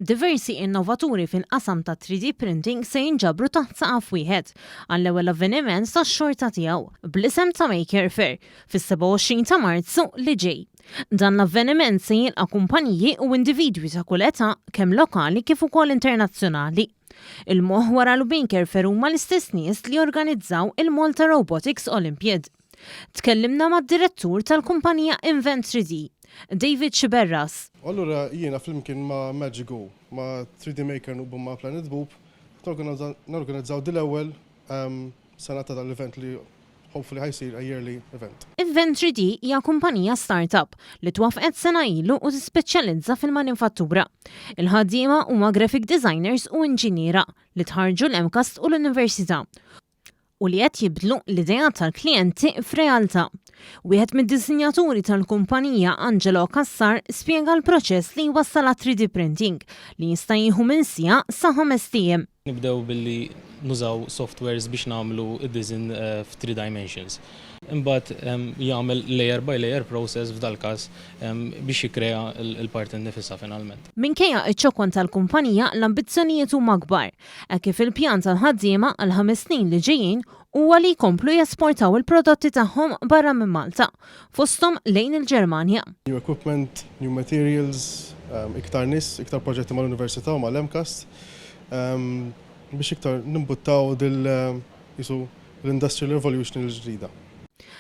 Diversi innovaturi fil-qasam tat-3D printing se jinġabru taħt saqaf wieħed għall-ewwel avveniment tax-xorta tiegħu, bl-isem ta' Maker Faire, fis-27 ta' Marzu li ġej. Dan l-avveniment se jilqa' kumpaniji u individwi ta' kull età kemm lokali kif ukoll internazzjonali. Il-moħħ wara l-Maker Faire huma l-istess nies li organizzaw il-Malta Robotics Olympiad. Tkellimna mad-direttur tal-kumpanija Invent 3D, David Sciberras. U allura jiena flimkien ma' Magigo, ma' 3D Maker u ma' Planet Boop norganizzaw dil-ewwel sena ta' dan l-event li hopefully ħa jsir a yearly event. Invent 3D hija kumpanija start-up li twaffqet sena ilu u tispeċjalizza fil-manifattura. Il-ħaddiema huma graphic designers u inġiniera li tħarrġu l-MCAST u l-Università u li qed jibdlu l-ideat tal-klijenti f'realtà. Wieħed mid-disinjaturi tal-kumpanija Angelo Cassar spjega l-proċess li jwassal għat-3D printing li jista' jieħu minn siegħa sa ħamest ijiem. Nibdew billi nużaw softwares biex nagħmlu d-disinn f'3 dimensions. Imbagħad jagħmel layer by layer process f'dal-każ biex jikkrea l-parti nnifisha finalment. Minkejja ċ-ċokon tal-kumpanija, l-ambizzjonijiet huma kbar. Hekk kif il-pjan tal-ħaddiema għall-ħames snin li ġejjin huwa li jkomplu jesportaw il-prodotti tagħhom barra minn Malta, fosthom lejn il-Ġermanja. New equipment, new materials, iktar nies, iktar proġetti mal-Università u mal-MCAST biex iktar nimbuttaw dil qisu l-industrial revolution il-ġdida.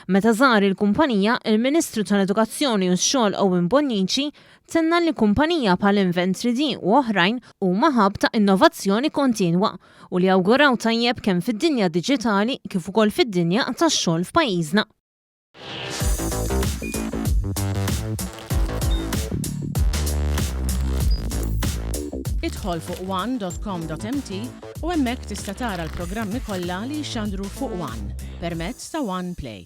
Meta żar il-kumpanija, il-Ministru tal-Edukazzjoni u x-Xogħol Owen Bonnici Tenna li kumpanija bħal Invent 3D u oħrajn huma hub ta' innovazzjoni kontinwa u li awguraw tajjeb kemm fid-dinja diġitali kif ukoll fid-dinja tax-xogħol f'pajjiżna. Idħol fuq one.com.mt u hemmhekk tista' tara l-programmi kollha li jixxandru fuq One permezz ta' One Play.